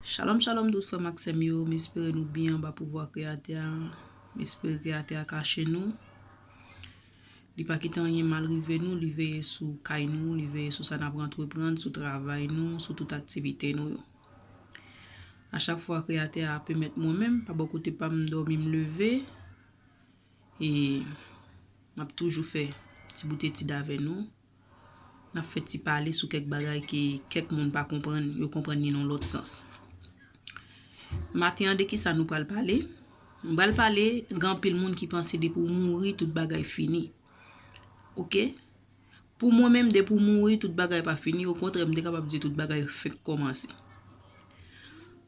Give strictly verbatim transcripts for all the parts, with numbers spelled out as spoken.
Shalom, shalom, tout frè m ak sè m yo. M espere nou byen anba pouvwa Kreyatè a. M espere Kreyatè a kache nou. Li pa kite anyen mal rive nou, li veye sou kay nou, li veye sou sa n ap antreprann, sou travay nou, sou tout aktivite nou yo. A chak fwa Kreyatè a pèmèt mwen menm, pa bò kote pa m, dòmi m leve, e m ap toujou fè ti bout etid avè nou. N ap fè ti pale sou kèk bagay ke kèk moun pa konprann, yo konprann li nan lòt sans. Maten an, de kisa nou pral pale? M pral pale, gen anpil moun ki panse depi w mouri, tout bagay fini. Oke? Pou mwen menm, depi w mouri, tout bagay pa fini. Okontrè, m te kapab di tout bagay fenk kòmanse.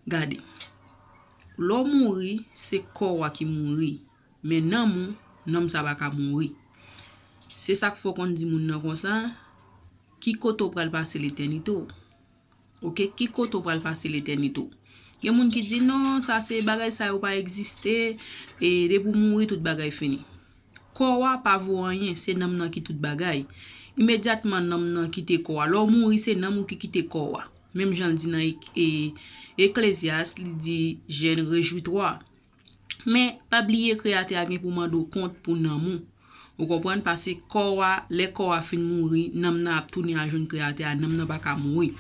Gade, lè w mouri, se kò w a ki mouri. Men nanm ou, nanm sa pa ka mouri. Se sa k fè w konn di moun nan konsa, ki kote w pral pase letènite w? Oke, ki kote w pral pase letènite w? Gen moun ki di, "Non, sa se bagay sa yo pa egziste, e depi w mouri, tout bagay fini." Kò a pa vo anyen, se nanm nan ki tout bagay. Imedyatman nanm nan kite kò a. Lè w mouri, se nanm ou ki kite kò a. Menm jan l di nan e, e, Eklezyas, li di, "Je ne rejouis toi." Men, pa bliye Kreyatè a gen pou mande w kont pou nanm ou. Ou konprann? Paske kò a, lè kò a fin mouri, nanm nan ap tounen al jwenn Kreyatè a, nanm nan pa ka mouri.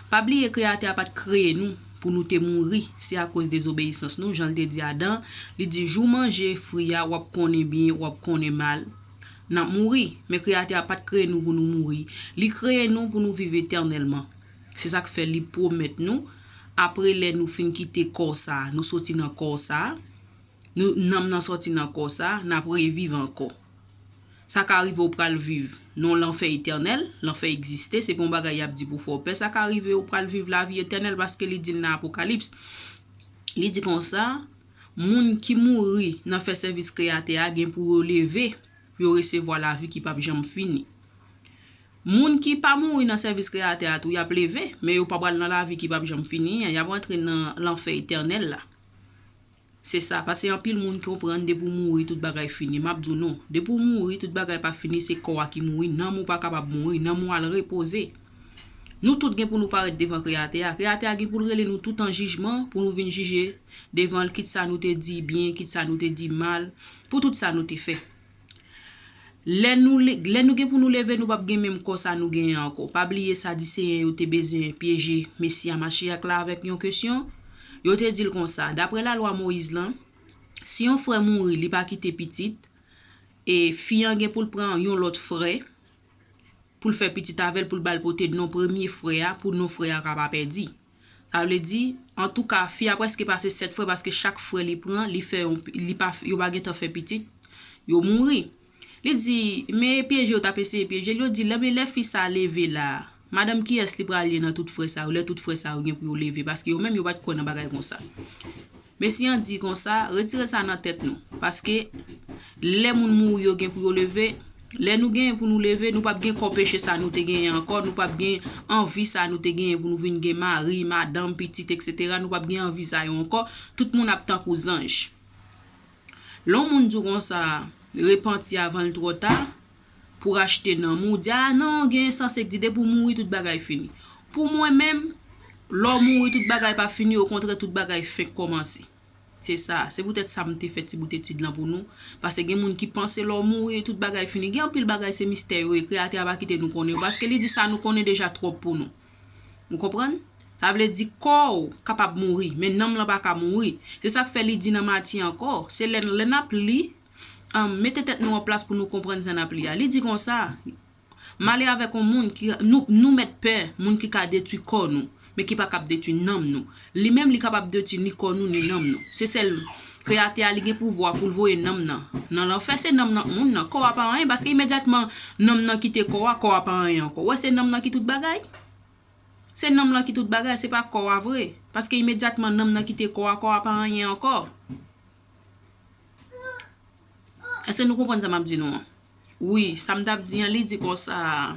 Pa bliye Kreyatè a pa t kreye nou pou nou te mouri, se akoz dezobeyisans nou, jan l te di Adan, li di, "Jou w manje fwi a, w ap konnen byen, w ap konnen mal, n ap mouri." Men Kreyatè a pa t kreye nou pou nou mouri. Li kreye nou pou nou viv etènèlman. Se sa k fè li pwomèt nou, apre lè nou fin kite kò sa a, nou soti nan kò sa a, nou, nanm nan soti nan kò sa a, n ap reviv ankò. Sa ka rive w pral viv nan lanfè etènèl, lanfè egziste, se pa yon bagay y ap di pou fè w pè, sa ka rive w pral viv lavi etènèl paske li di l nan Apokalips. Li di konsa, moun ki mouri nan fè sèvis Kreyatè a gen pou yo leve, pou yo resevwa lavi ki p ap janm fini. Moun ki pa mouri nan sèvis Kreyatè a tou, y ap leve, men yo pa pral nan lavi ki p ap janm fini an, y ap rantre nan lanfè etènèl la. Se sa, paske anpil moun konprann depi w mouri, tout bagay fini. M ap di w non, depi w mouri, tout bagay pa fini, se kò a ki mouri, nanm ou pa kapab mouri, nanm ou al repoze. Nou tout gen pou nou parèt devan Kreyatè a. Kreyatè a gen pou l rele nou tout an jijman, pou nou vin jije devan l, kit sa nou te di byen, kit sa nou te di mal, pou tout sa nou te fè. Lè nou, lè nou gen pou nou leve, nou p ap gen menm kò sa nou genyen ankò. Pa bliye Sadiseyen yo te bezwen pyeje Mesi a Machiyach la avèk yon kesyon. Yo te di l konsa, daprè lalwa Moyiz lan, si yon frè mouri, li pa kite pitit, e fi an gen pou l pran yon lòt frè, pou l fè pitit avè l, pou l ba l pote non premye frè a, pou non frè a ka pa pèdi. Sa vle di, antouka, fi a prèske pase sèt frè, paske chak frè li pran, li fè yon, li pa, yo pa gentan fè pitit, yo mouri. Li di, men pyeje yo t ap eseye pyeje l, yo di, lè, men lè fi sa a leve la, madanm kiyès li pral ye nan tout frè sa yo, lè tout frè sa yo gen pou yo leve, paske yo menm yo pa t kwè nan bagay konsa. Mesi an di konsa, retire sa nan tèt nou, paske lè moun mouri yo gen pou yo leve, lè nou genyen pou nou leve, nou p ap gen kò peche sa nou te genyen ankò, nou p ap gen anvi sa nou te genyen pou nou vin gen mari, madanm, pitit, etsetera, nou p ap gen anvi sa yo ankò, tout moun ap tankou zanj. Lè yon moun di w konsa, repanti avan l twò ta, pou rachte nanm ou, di, "A non, gen sanse k di depi w mouri, tout bagay fini." Pou mwen menm, lè w mouri, tout bagay pa fini, okontrè, tout bagay fenk kòmanse. Se sa, se poutèt sa m te fè ti bout etid lan pou nou, paske gen moun ki panse lè w mouri, tout bagay fini. Gen anpil bagay, se mistè yo ye, Kreyatè a pa kite nou konnen yo, paske li di sa nou konnen deja twòp pou nou. Ou konprann? Sa vle di kò w kapab mouri, men nanm lan pa ka mouri. Se sa k fè li di nan Matye ankò, se lè, lè n ap li, um, mete tèt nou an plas pou nou konprann sa n ap li a. Li di konsa, "Male avèk yon moun ki, nou, nou mèt pè, moun ki ka detwi kò nou, men ki pa kab detwi nanm nou. Li menm, li kapab detwi ni kò nou, ni nanm nou." Se sèl Kreyatè a, li gen pouvwa pou l voye nanm nan nan lanfè, se nanm nan k moun nan. Kò a pa anyen, paske imedyatman nanm nan kite kò a, kò a pa anyen ankò. Wè, se nanm nan ki tout bagay. Se nanm lan ki tout bagay, se pa kò a vre. Paske imedyatman nanm nan kite kò a, kò a pa anyen ankò. Èske nou konprann sa m ap di nou an? Wi, sa m t ap di an, li di konsa,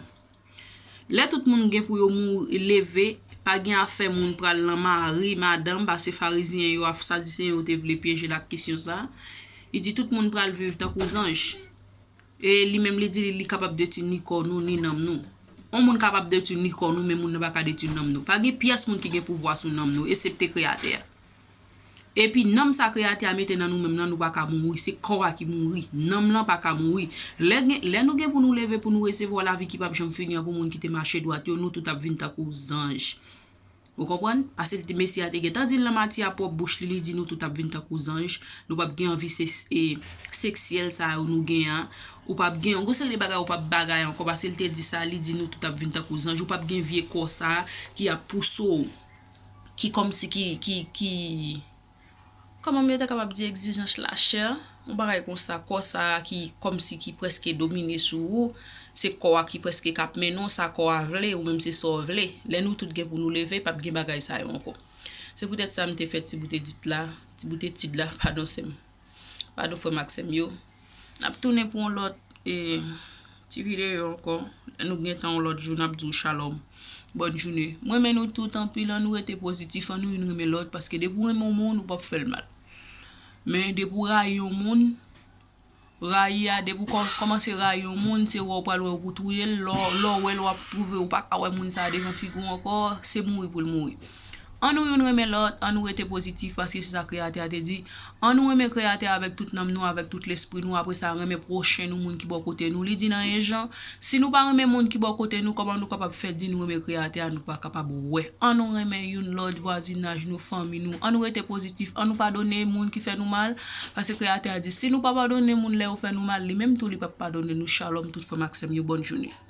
lè tout moun gen pou yo mouri, leve, pa gen afè moun pral nan mari, madanm, paske Farizyen yo ak Sadiseyen yo te vle pyeje l ak kesyon sa. Li di tout moun pral viv tankou zanj. E li menm li di li, li kapab detwi ni kò nou, ni nanm nou. On moun kapab detwi ni kò nou, men moun nan pa ka detwi nanm nou. Pa gen pyès moun ki gen pouvwa sou nanm nou, esepte Kreyatè a. Epi nanm sa Kreyatè a mete nan nou menm nan, nou pa ka mouri, se kò a ki mouri. Nanm lan pa ka mouri. Lè gen, lè nou gen pou nou leve, pou nou resevwa lavi ki p ap janm fini an, pou moun ki te mache dwat yo, nou tout ap vin tankou zanj. Ou konprann? Paske l te, Mesi a te gentan di l nan mati a pwòp bouch li, li di nou tout ap vin tankou zanj. Nou p ap gen anvi se, e, seksyèl sa yo nou gen an. Ou p ap gen yon gwo seri de bagay, ou p ap bagay ankò, paske l te di sa, li di nou tout ap vin tankou zanj. Ou p ap gen vye kò sa ki ap pouse w, ki kòmsi ki, ki, ki, kòman m te kapab di, egzijans lachè, yon bagay konsa, kò sa a ki kòmsi ki prèske domine sou ou, se kò a ki prèske k ap mennen w, sa kò a vle, ou menm se sa w vle. Lè nou tout gen pou nou leve, p ap gen bagay sa yo ankò. Se poutèt sa m te fè ti bout edit la, ti bout etid la, padon sè m. Padon frè m ak sè m yo. N ap tounen pou yon lòt, e, ti videyo ankò. Lè nou gen tan yon lòt jou, n ap di w shalom. Bòn jounen. Mwen renmen nou tout anpil, ann nou rete pozitif, ann nou youn renmen lòt, paske depi w renmen yon moun, ou p ap fè l mal. Men depi w rayi yon moun, rayi a, depi w kò-, kòmanse rayi yon moun, se wè w pral wè w pou touye l, lè w, lè w wè l, w ap twouve w pa ka wè moun sa a devan figi w ankò, se mouri pou l mouri. Ann nou youn renmen lòt, ann nou rete pozitif, paske se sa Kreyatè a te di. Ann nou renmen Kreyatè a avèk tout nanm nou, avèk tout lespri nou, apre sa, renmen pwochen nou, moun ki bò kote nou. Li di nan yon jan, si nou pa renmen moun ki bò kote nou, kòman nou kapab fè di nou renmen Kreyatè a, nou pa kapab wè. Ann nou renmen youn lòt, vwazinaj nou, fanmi nou. Ann nou rete pozitif, ann nou padone moun ki fè nou mal, paske Kreyatè a di, si nou pa padone moun lè yo fè nou mal, li menm tou li p ap padone nou. Shalom, tout frè m ak sè m yo, bòn jounen.